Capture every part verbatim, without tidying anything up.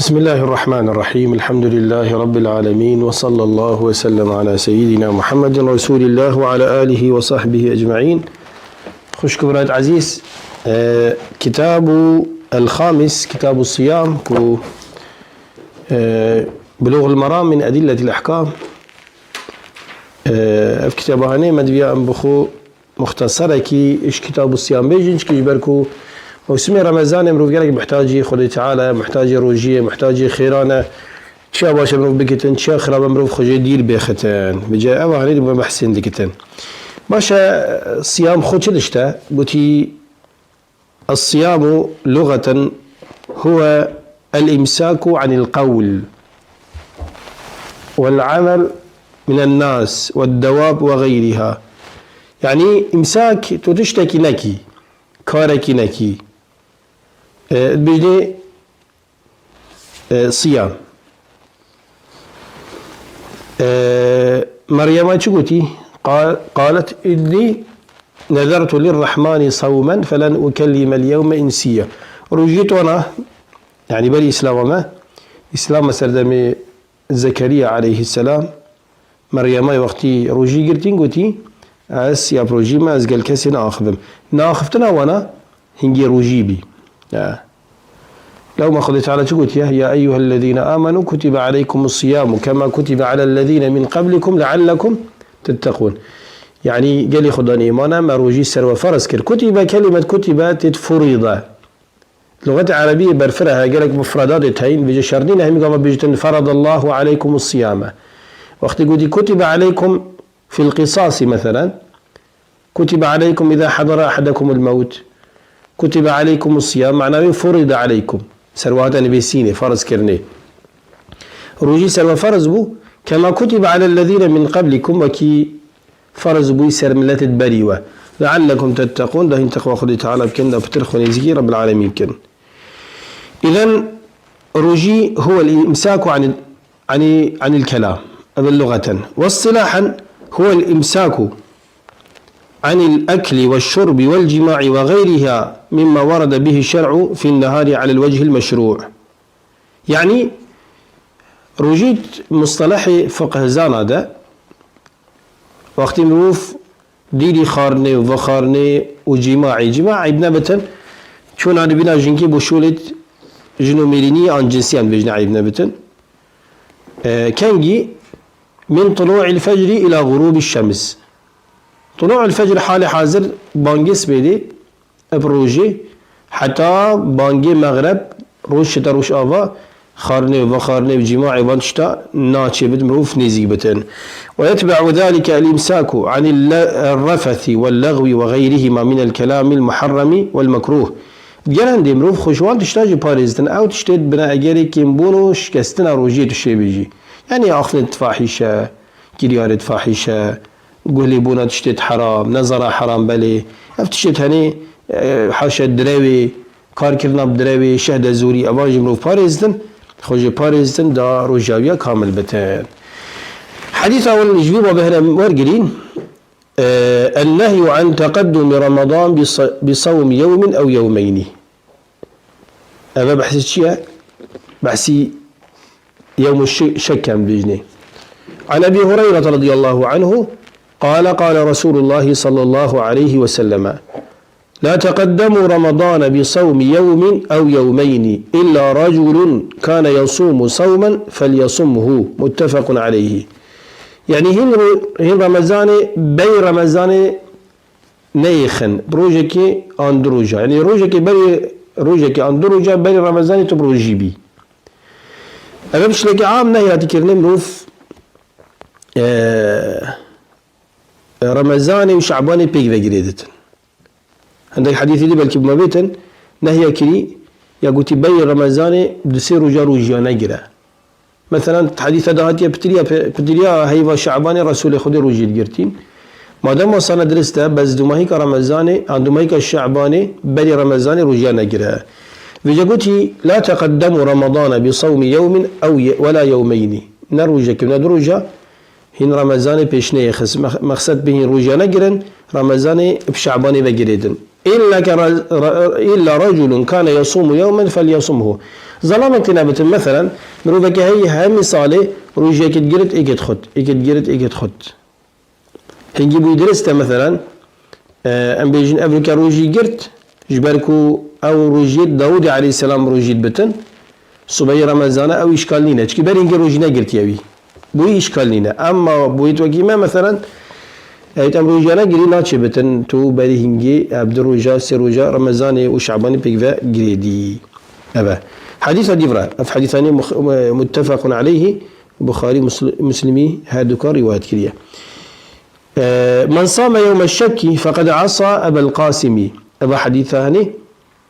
بسم الله الرحمن الرحيم. الحمد لله رب العالمين. وصلى الله وسلم على سيدنا محمد رسول الله وعلى آله وصحبه أجمعين. Xwişk û birayet ezîz, e, Kitabu el-Xamis, Kitabu Siyam, ku, e, Buluğul Meram min Ediletil Ahkam, e, ev kitaba hene me diviya em bi xwe muxteserekî ji Kitabu Siyam bêjin, çikî ji ber ku mewsimê Remezanê mirov gelek muhtacî Xwedê Teala, muhtacî rojiyê, muhtacî xêran e. Çiya baş e mirov bikitin, çiya xirab e mirov xwe jê dîr bêxitin. Bi cihê ev hanê dibin behsên dikitin. Baş e, siyam xwe çi tişt e? Gotî, "الصيام لغة هو الإمساك عن القول والعمل من الناس والدواب وغيرها." Yani, imsak, tu tiştekî nekî, karekî nekî. E, dibêjinê, e, siyam. E, Meryema çi gotî? Qal-, قالت: "إني نذرت للرحمن صوما فلن أكلم اليوم إنسيا." Rojî twana, yani berî Îslama me, Îslam me serdemê Zekeriya aleyhisselam, Meryemay wextî rojî girtîn, gotî, "Ez ya rojî me, ez gel kesê neaxivim." Neaxiftina wana hingê rojî bî. Ya. Lewma Xwedê Teala çi gotiye? "يا أيها الذين آمنوا كتب عليكم الصيام كما كتب على الذين من قبلكم لعلكم تتقون." Yani gelî Xudan îmana me rojî ser we ferz kir. Kutibe kelimet kutibe têt furîde. Luxetê erebiyê berfireh e, gelek mufredatê teyîn, vêce şer nîne, hemî gava bêjtin, "Feradallahu aleykumus siyame." Wextê gotî, "Kutibe aleykum fil qisasi," meselen, "Kutibe aleykum iza hadara ahadekumul mewt." "Kutibe aleykumus siyam," mana wê furide aleykum. Ser we hate nivîsînê, ferz kirinê. Rojî ser we ferz bû, "Kema kutibe alellezîne min qablikum," wekî ferz bûyî ser miletê berî we. "Leallekum tetteqûn," da hîn teqwa Xwedê Teala bikin, da pitir xwe nêzîkî Rebbil Alemîn bikin. Îzen rojî huwel îmsâku anil, anî, anil kelam. Ev lugeten. Ve istilahen huwel îmsâku anil ekli ve şurbi vel cimâi ve gayriha mimma werede bihi şer'u fin nehari alel vechil meşrû. Yani, rojî mustelehê fiqhzana de, wextî mirov dîrî xwarinê û vexwarinê û cîmaî, cîma eyb nebitin, çûna nibîna jinkî bo şolêt jin û mêrînî an cinsiyan bêjine eyb nebitin. E, kengî min tulû'il fecrî îla xurûbî şems. Tulû'il fecr halê hazir bangê sibêdê, ev rojê, heta bangê mexreb, roj şite rojava, xwarinê û vexwarinê û cîmaê van tişta naçêbit mirov nêzîk bitin. Ve yetbe'u zalike el-îmsâku anil le-, refesi vel lexwi ve xeyrihima minel kelâmil muharremi vel mekrûh. Digel hindê mirov xwe ji wan tişta jî parêzitin. Ew tiştê dibine egerê kêmbûn û şikestina rojiyê tu şêbêjî. Yani axivêt fahîşe, kiryarêt fahîşe, guhlêbûna tiştêt heram, nezara heram belê. Ev tiştêt henê, e, haşa direwê, karkirina bi direwê, şehde zorî, evan jî mirov parêzitin, xwe jê parêzitin, da rojawiya kamil bitin. Hedîsa wan ji vî babê hene wergirîn, e, ennehyu an teqeddumi Ramadan bi sa-, bi sawmi yewmin ew yewmeyni. Eve behsî çi ye? Behsî yewmû şi-, şek em bêjinê. An Ebî Hureyre radiyallahu anhu, qale, qale Resulullah sallallahu aleyhi ve selleme, "La teqeddemu Ramadane bi sawmi yewmin ew yewmeyni illa raculun kane yasumu sawmen felyasumhu." Muttefekun aleyhi. Yani hîn ro-, hîn Remezanê, bey Remezanê neyêxin, bi rojekê an du roja. Yani rojekê berê, rojekê an du roja berê Remezanê tu bi rojî bî. Ev tiştekî am nehatî kirinê mirov, e, Remezanê û Şabanê pêk vegirê ditin. Hindek hedîsê dî belkî bi me bêtin, nehya kirî, ya gotî berê Remezanê du sê roja rojiya negire. Mesela, hedîsa de hatiye pitiriya, pe-, pitiriya heyva Şabanê Resulê Xwedê rojî digirtîn. Madem wasane dirist e, bes dumahîka Remezanê, an dumahîka Şabanê, berî Remezanê rojiya negire. Vêce gotî, "La teqeddemu Ramadane bi sawmi yewmin ew ye-, wela yewmeyni." Ne rojekê, ne du roja, hîn Remezanê pêş neyêxis. Mex-, mexsed bi hîn rojiya negirin, Remezanê bi Şabanê vegirêdin. إلا كر-، ر-، إلا رجل كان يصوم يوما فليصمه. Zelamek têne bitin, meselen, miroveke heyî hemî salê rojiyekê digirit, êkê dixwit, êkê digirit, êkê dixwit. Hingî bûyî dirist e, meselen, e, em bêjin, ev roke rojî girt, ji ber ku ew rojiyê Dawûdê aleyhisselam rojî dibitin, subehî Remezana ew îşkal nîne. Çikî berî hingê rojî negirtiye wî. Bûyî îşkal nîne. Emma bûyî wekî me, meselen, ew em rojiyana girî naçê bitin, tu berî hingê, ev du roja, sê roja Remezanê û Şabanê pêk ve girêdî. Eve. Hadîsa dîvra. Ev hadîsanê mux-, muttefaqun aleyhî, Buxarî, Musl-, Muslimî her du ka rîwayet kiriye. E, "Men same yewme şekki feqed asa Ebel Qasimî." Eva hadîsa hanî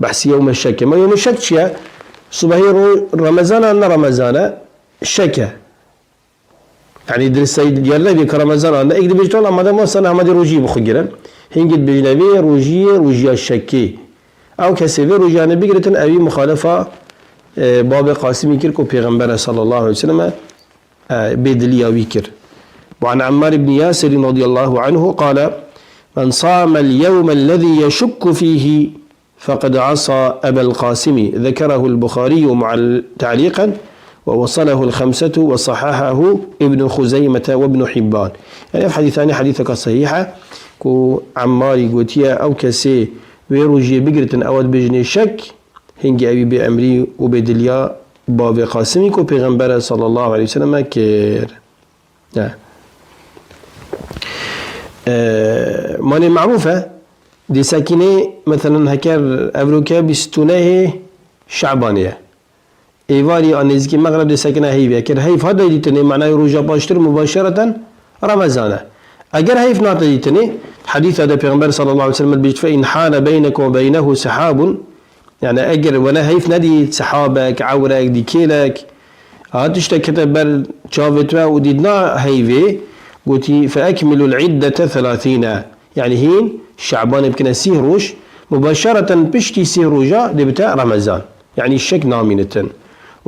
behsî yewme şekki. Ma yewme şek çi ye? Subehî ro-, Remezan a, ne Remezan e, şek e. Yanî dirist diyar nebî ka Remezan a, ne êk dibêjit, "Wela madem wisa ne, hema dê rojî bi xwe girin." Hingî dibêjine vê rojiyê, rojiya şekê. Ew kesê vê rojiyanê bigiritin, ewî muxalefa, e, babê Qasimî kir ku Pêxembere sallallahu aleyhi ve selleme, e, bêdiliya wî kir. وعن عمار بن ياسر رضي الله عنه قال: "من صام اليوم الذي يشك فيه فقد عصى أبا القاسم." ذكره البخاري معل-، تعليقا، ووصله الخمسة وصححه ابن خزيمة وابن حبان. Yani ev hadîsanê hadîseka sehîh e ku Emmarî gotiye, ew kesê vê rojiyê bigiritin, ew dibêjinê şek, hingî ewî bê emrî û bê diliya bavê Qasimî ku Pêxembere sallallahu aleyhi ve selleme kir. Ya. Ee, manê marûf e. Dê sekînê, meselen, heker evroke bîst û nehê Şabanê ye. Êvarî a nêzîkî mexreb dê sekine heyvê. Heker heyv hate dîtinê, manayê roja paştir mubaşereten Remezan e. Eger heyv nate dîtinê, hadîsa de Pêxember sallallahu aleyhi ve sellem dibêjit, "Fe in hale beynekum ve beynehu sehabun." Yani eger wene heyv nedît, sehabek, ewrek, dîkêlek, ha tiştek kete ber çavê te û dîtina heyvê, gotî, "Fe ekmilul iddete thelathîne." Yani hîn Şabanê bikine sîh roj, mubaşereten piştî sîh roja dê bite Remezan. Yani şek namînitin.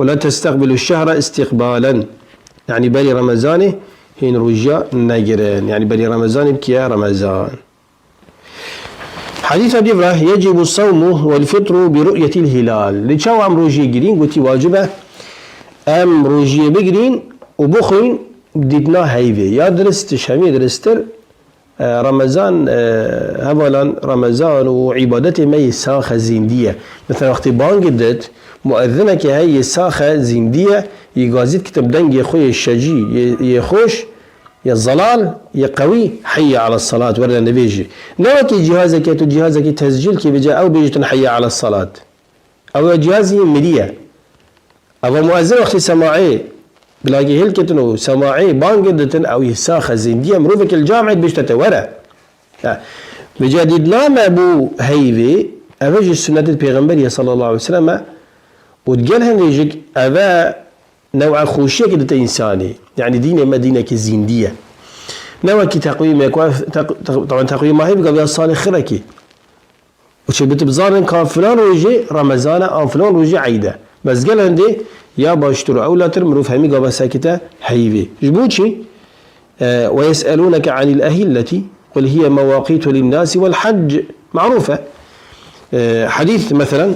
"Ve la testekbilu şehre istiqbalen." Yani berî Remezanê hîn rojiya negirin. Yani berî Remezanê bikiye Remezan. Hadîsa dîvra, "Yecibu sawmu vel fitru bi ru'yetil hilal." Li çawa em rojiyê girîn, gotî wacib e em rojiyê bigirîn û bixwîn dîtina heyvê. Ya dirist, hemî diristir, e, Remezan, e, hevalan Remezan û îbadetê me yê saxe zîndî ye. Mesela wextê bangê dit, muezzinekê hey yê saxe zîndî ye, yê gazî dikite bi dengê xwe yê şecî, yê, yê xweş, yê zelal, yê qewî, "Heyye ala salat", were nivêjî. Ne wekî cihazekê, tu cihazekî tescîl kî vêca ew bêjîtin "Heyye ala salat". Ew cihazî mirî ye. Ev muezzin wextê semaê bilagê hilketin û semaê bangê ditin, ew yê saxe zîndî ye. Mirovekî li camê dibêjte te were. Ha. Vêca dîtina me bo heyvê, ev jî sunnetê Pêxemberî ye sallallahu aleyhi ve sellem e. Û digel hindê jî ev e New'a xweşiyekê dite însanî. Yanî dînê me dînekî zîndî ye. Ne wekî teqwîmê ku ev teq-, teq-, teqwîma heyv gaviya salê xirekî. Û çi bitu bizanin ka filan rojê Remezan e, an filan rojê Eyd e. Bes gel hindê ya baştir û ewlatir mirov hemî gava sekite heyvê. Ji bo çi? E, "Ve yes'elûneke anil ehilleti, qul hiye mewaqîtu linnâsi vel hacc." Marûf e. E, hadîs, meselen,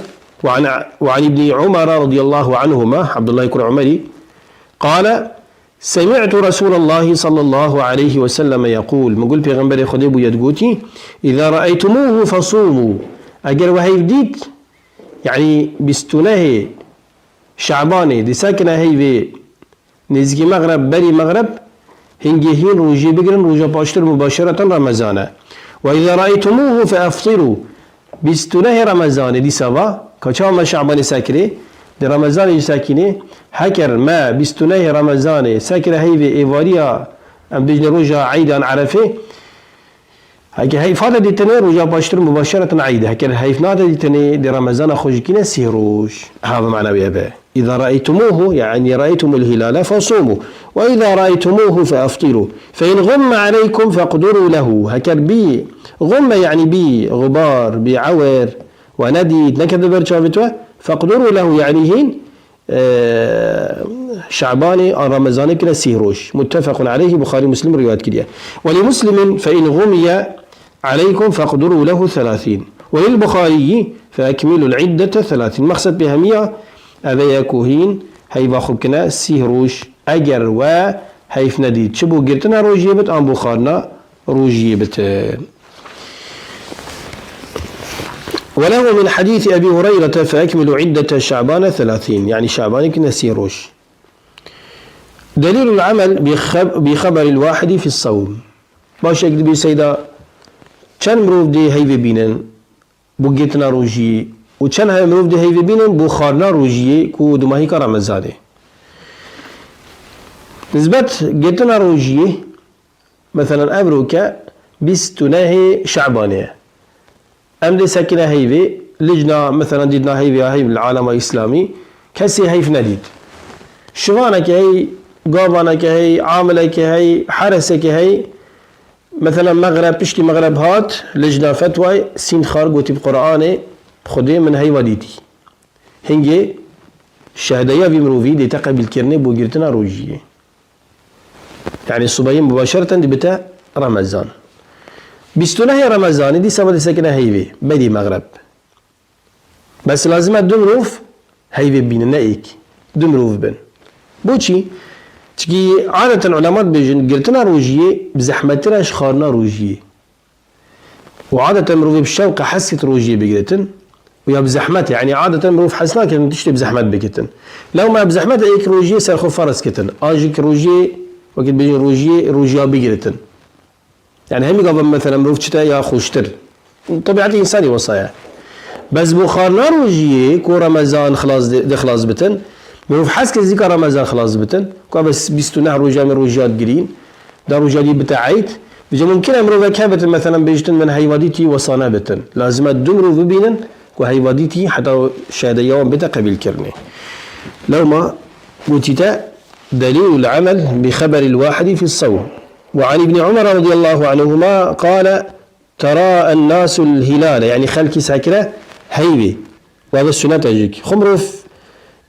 "Ve an, ve an ibnî Umara radiyallahu anhuma", Abdullah kur Umerî, qale, "Semi'tu Resûlallahi sallallahu aleyhi ve selleme yekûl." Min gul Pêxemberê Xwedê bûye digotî, "Îza re'eytumûhu fesûmû." Eger we heyv dît, yanî bîst û nehê Şabanê, dîsa kine heyvê Nêzîkî mexreb, berî mexreb, hingê hîn rojiyê bigirin, roja paştir mubaşereten Remezan e. "Ve îza re'eytumûhu fe eftirû." Bîst û nehê Remezanê dîsa va, ka çawa me Şabanê sekirê, di Remezanê jî sekînê, heker me bîst û nehê Remezanê sekire heyvê êvariya, em bêjinê roja Eyd an Erefê, Heke heyv hate dîtinê, roja paştir mubaşereten Eyd e. Heke heyv nate dîtinê, di Remezana xwe jî kîne sîh roj. Ha, bi mana wê be. "Îza re'eytumûhu", yanî "re'eytumul hilale fesûmû. Ve îza re'eytumûhu fe eftirû. Fe in gumme aleykum feqdurû lehu." Heker bî gumme, yanî bî gubar, bî ewir, we nedît, nekete ber çavê te, feqdurû lehu, yanî hîn e, Şabanê an Remezanê kire sîh roj. Muttefequn aleyhi, Buxarî Muslim rîwayet kiriye. Ve li Muslimin, "Fe in gumiye aleykum feqdurû lehu thelathîn." Welil Buxariyî, "Fe ekmilul iddete thelâthîn." Mexsed pê hemiya, ev e ku hîn heyva xwe bikine sîh roj, eger we heyf nedît. Çi bo girtina rojiyê bit, an bo xwarina rojiyê bit. Ve lehu min hadîsi Ebî Hureyrete, "Fe ekmilu iddete Şe'bane thelâthîn." Yanî Şe'banê bikine sîh roj. Delîlul emel bi xeb-, bi xeberil wahidî fis sewm. Baş e, dibê seyda çend mirov dê heyvê bînin bo girtina rojiyê û çend he-, mirov dê heyvê bînin bo xwarina rojiyê ku dumahîka Remezanê. Nisbet girtina rojiyê, meselen, evroke bîst û nehê Şe'banê ye. Em dê sekine heyvê, licna, meselen, dîtina heyvê ya heyv li alema îslamî, kesê heyf nedît. Şivaneke hey, gavaneke hey, amileke hey, hereseke hey, meselen, mexreb, piştî mexreb hat, licna fetwayê, sînd xar, gotî bi Quranê, Xwedê min heyva dîtî. Hingê şehdeya vî mirovî dê te qebîlkirinê bo girtina rojiyê. Yanî subahî mubaşereten dibite Remezan. Bîst û nehê Remezanê dîsa ve disekine heyvê, bedî mexreb. Bes lazim e du mirov heyvê bînin, ne êk. Du mirov bin. Boçî? Çikî adeten ulema dibêjin, girtina rojiyê bi zehmettir e ji xwarina rojiyê. Û adeten mirovê bi şewq e hez kit rojiyê bigiritin û ya bi zehmet e. Yanî adeten mirov hez nakitin tiştê bi zehmet bikitin. Lewma bi zehmet e êk rojiyê ser xwe ferz kitin. A jî ki rojiyê, wekî dibêjin rojiyê, rojiya bigiritin. Yanî hemî gava mesela mirov çite ya xweştir. Tebîetê însanî wesa ye. Bes bo xwarina rojiyê ku Remezan xilas di, di xilas bitin, mirov hez kit zîka Remezan xilas bitin, ku ev bîst û neh roja me rojiya digirîn, da roja dî bite eyd. Vêca mumkin e mirovek hebit, meselen, bêjtin min heyva dîtî, wesa nebitin. Lazim e du mirov bibînin ku heyva dîtî, heta şehedeya wan bête qebîlkirinê. Lewma gotî te, "Delîlul emel bi xeberil wahidî fis sewm." Ve an Îbnî Umar radiyallahu anhuma qale, "Tera ennasul hilale." Yanî xelkî sekire heyvê. Ve bi sunnet e jî. Xwe mirov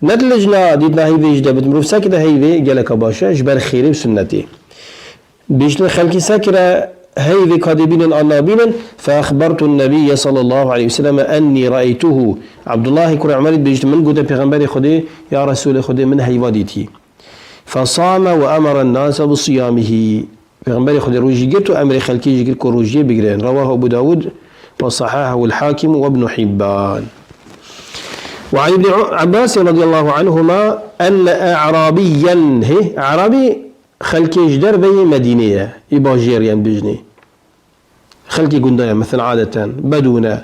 ne di licna dîtina heyvê jî de bit, mirov sekide heyvê geleka baş e, ji ber xêrê û sunnetê. Bêjtin xelkî sekire heyvê ka dê bînin an nabînin, "Fe exbertun nebiyye sallallahu aleyhi ve selleme ennî re'eytuhu." Abdullahê kurê Umerî dibêjit, "Min gote Pêxemberê Xwedê, ya Resûlê Xwedê, min heyva dîtî." "Fesame ve emeren nase bi siyamihi." Pêxemberê Xwedê rojî girt û emrê xelkê jî kir ku rojiyê bigirin. Rewahu Ebu Dawud ve sahahahul Hakim ve Ibnu Hibban. Ve an Îbnî Abbas radiyallahu anhuma enne e'rabiyyen, hê, e'rabî xelkê ji derveyê Medînê ye, ê bajêr yên bijnê. Xelkê gunda ye, mesela adeten, bedû ne.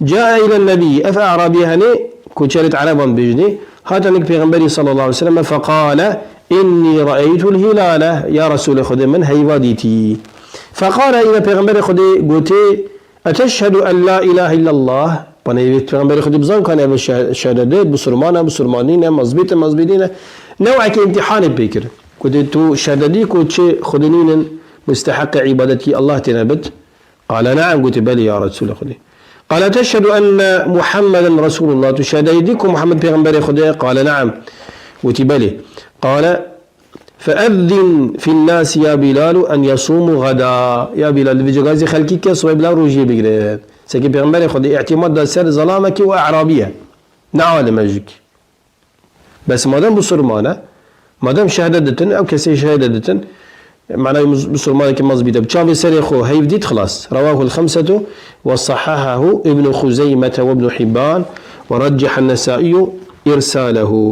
Cae îlen nebî, ev e'rabî henê, koçerê Ereban bijnê, hate nik Pêxemberî sallallahu aleyhi ve sellem, feqale, "Innî re'eytul hilale." Ya Resûlê Xwedê, min heyva dîtî. Feqale, îne Pêxemberê Xwedê gotê, "Eteşhedû en la ilahe illallah?" Bana ev Pêxemberê Xwedê bizan kan ev şe-, şehede, bisurman e, bisurman nîne, mezbît e, mezbît nîne. Newekê îmtîhanê pê kir. Gotê, "Tu şehede dî ku çi Xwedê nînin, musteheqê îbadetî Allah têne bit?" Qale, "Ne'em." Gotê, "Belê ya Resûlê Xwedê." Qale, "Teşhedû enne Muhammeden Resûlullah." Tu şehede dî ku Muhammed Pêxemberê Xwedê ye? Qale, "Ne'em." Gotî, "Belê." Qale, "Feezzin fin nasi ya Bilalu en yasûmû gada." Ya Bilal, di vê cegazî xelkî ke sibê bila rojiyê bigire. Sekî Pêxemberê Xwedê îtîmad da ser zelamekî û e'rabî ye. Ne alim e jîk. Bes madem bisurman e, madem şehede ditin, ew kesê şehede ditin, manayê mus-, bisurmanekî mezbît e. Bi çavê serê xwe heyv dît, xilas. Rewahul xemsetu ve sahahahu Ibnu Xuzeymete ve Ibnu Hibban ve reccehan Nesaiyu irsalehu.